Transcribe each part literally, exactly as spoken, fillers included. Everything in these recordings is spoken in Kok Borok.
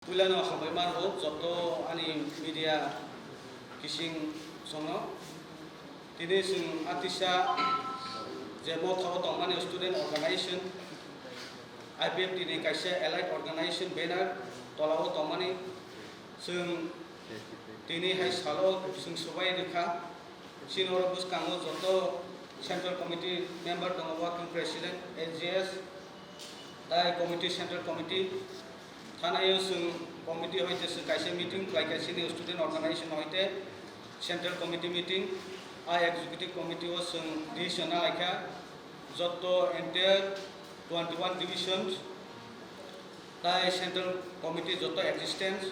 Puilano hambai mano joto ani media kising songno. Tini chwng atisa je mothao tongmani student organization, I P F T ni kaisa allied organization banner tolao tongmani chwng tini hai salo chwng swbai rwkha. Chini oro bwskango joto central committee member tongo, working president, S G S, tai committee, central committee. Thanaio chwng committee hoite chwng kaisa meeting khlaikha, chini student organization hoite central committee meeting, a executive committee o chwng decision nalaikha, joto entire twenty one divisions tai central committee joto existence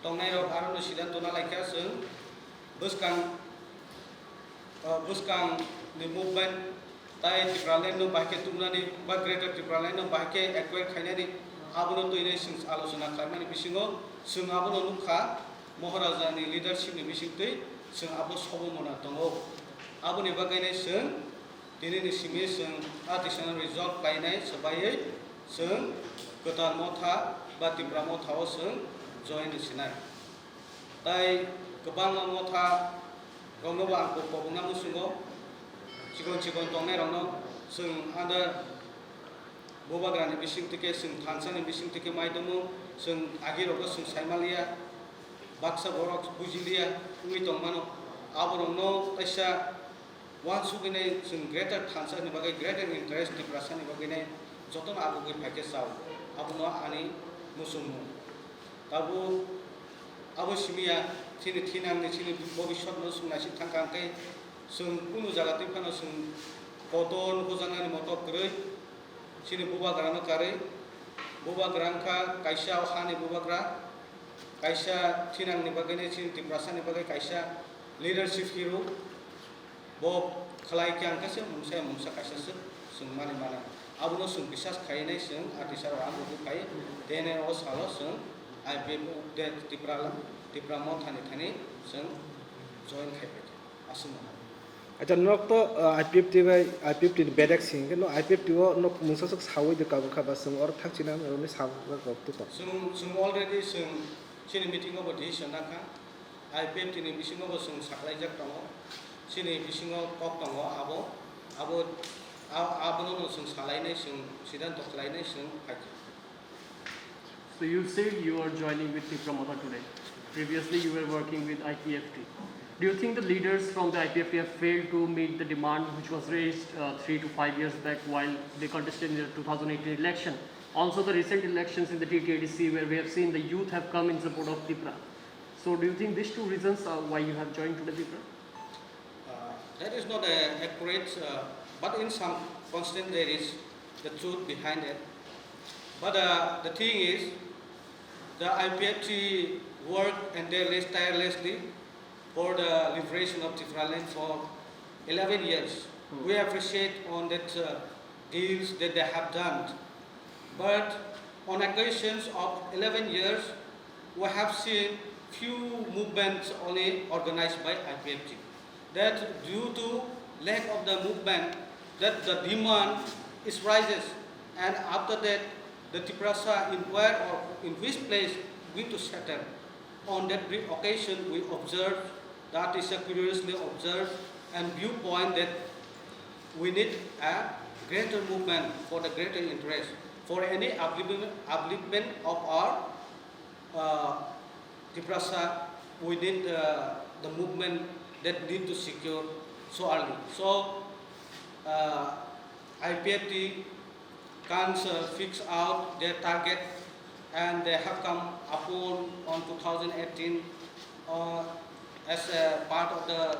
tongnairok arono siddhanto nalaikha chwng bwskang uh, bwskang ni movement tai Tipraland no bahai khe tubunani ba Greater Tipraland no bahai khe acquire khainani, abono twi nai chwng alochona khlaimani bisingo chwng abono nukha, Maharaja ni leadership ni bisingtwi chwng abo sobo mona tongo. Aboni bagwi nai chwng tini ni simi chwng a decision result khlainai swbaiwi chwng kwtal motha ba Tipra motha o chwng join sinai. Tai kwbangma motha rokno bo ang kok kobokna muchungo, chikon chikon tongnai rokno chwng under bubagrani bising tike, chwng thansa ni bising tike mai tongo, chwng agi rokno chwng sai maliya, baksa borok bujiliya wngwi tongmano, abo rokno kaisa Uansugwi nai chwng greater thansa ni bagwi, greater interest Tiprasa ni bagwi nai jotono agugwi phaikhe chao. Abono ani muchungmung. Tabuk abo simi ya, chini thinang ni, chini bobiswt no chwng naising thangkha, hwnkhe chwng kunu jaga twi phano chwng kotor nukhujak nani motok kwrwi. Chini bubagra no karwi, bubagra wngkha kaisa o hani bubagra, kaisa thinang ni bagwi nai chini Tiprasa ni bagwi kaisa leadership hero. Bo khlai khe ang khe se mungsa ya mungsa kaisa se chwng mani mano. Abono chwng bisas khai nai chwng atisa rok ang rwgwi phai, tei nai o salo chwng I P F T Tipra, Tipra Motha ni thani chwng join khai phai khe aswk mano. Acha, nok to, uh, I P F T bai, I P F T ni bedek sing khe no I P F T o nok mungsa sok sawi de kabukha ba chwng oro thak china rok ni sa rok tu to. Chwng, chwng already chwng chini meeting o bo decision nakha. I P F T ni bisingo bo chwng saklaijak tongo, chini bisingo kok tongo, abo, abo, a-, abono no chwng salainai, chwng siddhanto khlainai, chwng phaikha. So you said you are joining with Tipra Motha today. Previously you were working with I P F T. Do you think the leaders from the I P F T have failed to meet the demand which was raised, uh, three to five years back while they contested in the two thousand eighteen election? Also the recent elections in the T T A D C where we have seen the youth have come in support of Tipra. So do you think these two reasons are why you have joined today Tipra? Uh, that is not a accurate, uh, but in some constant there is the truth behind it. But, uh, the thing is, the I P F T worked and they less tirelessly for the liberation of Tipraland for eleven years. Hmm. We appreciate on that, uh, deals that they have done. But on occasions of eleven years, we have seen few movements only organized by I P F T. That due to lack of the movement, that the demand is rises, and after that, the Tiprasa inquire or in which place going to settle. On that brief occasion, we observed, that is a curiously observed and viewpoint that we need a greater movement for the greater interest, for any upliftment, upliftment of our, uh, Tiprasa, we need, uh, the movement that need to secure so early. So, uh, I P F T can't, uh, fix out their target, and they have come upon on two thousand eighteen, uh, as a part of the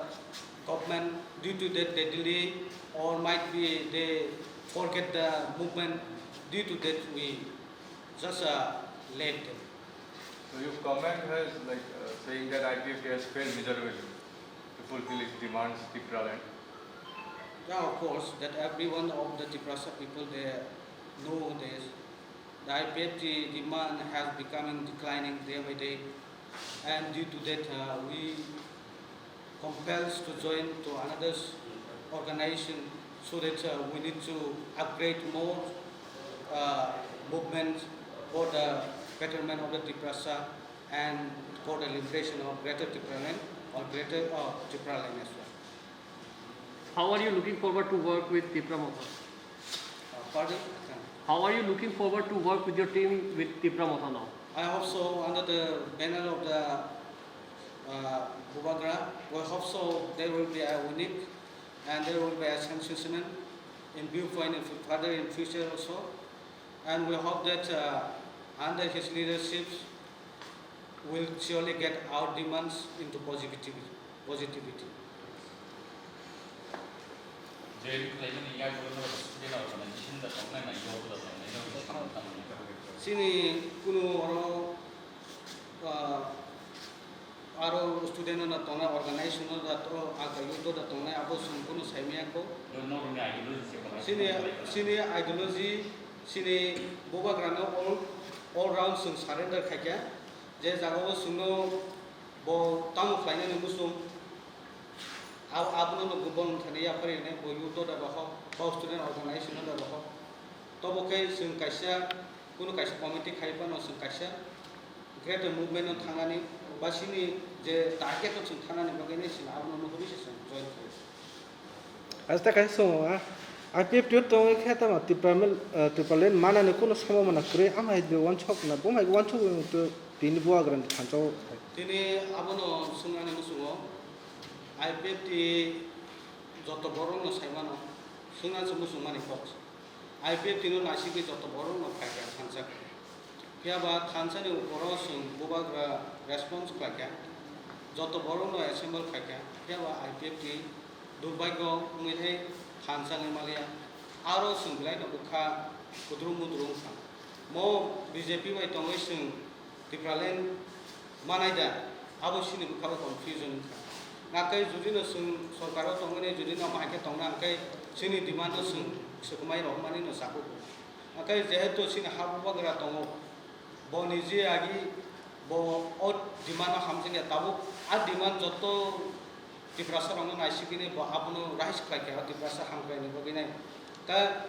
government. Due to that, they delay, or might be they forget the movement. Due to that, we just, uh, left them. So your comment has, like, uh, saying that I P F T has failed miserably to fulfill its demands, Tipraland. Yeah, of course, that every one of the Tiprasa people, they know this. The I P F T demand has becoming declining day by day, and due to that, uh, we compels to join to another s-, organization, so that, uh, we need to upgrade more, uh, movement for the betterment of the Tiprasa and for the liberation of Greater Tipraland or Greater uh, Tipraland as well. How are you looking forward to work with Tipra Motha? Uh, pardon? I can't. How are you looking forward to work with your team with Tipra Motha now? I hope so under the banner of the uh, Bubagra. We hope so there will be a unique and there will be a sensation in viewpoint in fu- further in future also. And we hope that uh, under his leadership, we'll surely get our demands into positivity. positivity. Join khlaimani yagulo student organization da tongnai na yo da tongnai no samung tangmani. Chini kunu oro uh, aro student no tongnai, organization no da to aga youth da tongnai, abo sung kunu saimaya ko. No no ni ideology se kama. Chini chini ideology, chini bubagra no all all round sung surrender khaikha, je jaga o sung no bo tamo khlainani muchung. Abo abono no bo thani yaphari ne bo youth da bahok, bo student organization da bahok. Tobo khe sung kaisa kunu kaisa committee khai phano sung kaisa greater movement no thangnani ba sini je target no sung thangnani bagwi ni sung abono no hwnwi se sung join khlai. Aste kaisa songo a, I P F T o tongwi khe tamo Tipraland manani kunu somo mana kwrwi, amhai de wansok na, bumhai wansok wng to tini buagrani thansa o. Tini abono swngnani muchungo I P F T joto borokno saimano swngnani se muchungmani kok. I P F T no naisigwi joto borokno phaikha thansa khe. Phiya ba thansa ni uporo chwng bubagra response khlaikha. Joto borokno assemble khaikha. Phiya ba I P F T durbhagyo wngwi hai thansa wngwi maliya. Aro chwng belai no bwkha kudru mudru wngkha. Mo B J P bai tongwi chwng Tipraland manai da, abo chini bwkha o confusion wngkha. Nakai judino chwng sorkaro tongmani judino bahai khe tongna hwnkhe chini demand no chwng swkmai rohormani no chakugo. Nakai jehetu chini ha bubagra tongo, bo niji agi bo o demand no hamjakya tabuk a demand joto Tiprasa rokno naisigwini bo abono raise khlaikha o Tiprasa hamkraini bagwinai. Ta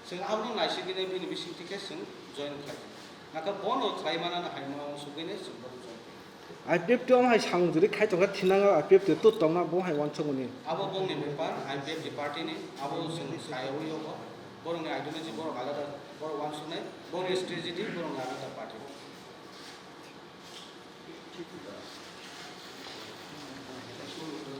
chwng abono naisigwini bini bisingtwi khe chwng join khlaikha. Naka bono khlai manana hai ma uansugwini chwng bono join khlaikha. I P F T o hai samung jwrwi khai tongkha thinango I P F T o tut tongna bo hai uansukmani. Abo bongni bepar, I P F T party ni, abo chwng kaiwi yogo. Borokni ideology borok alada, borok uansuknai, borokni strategy borokni alada party.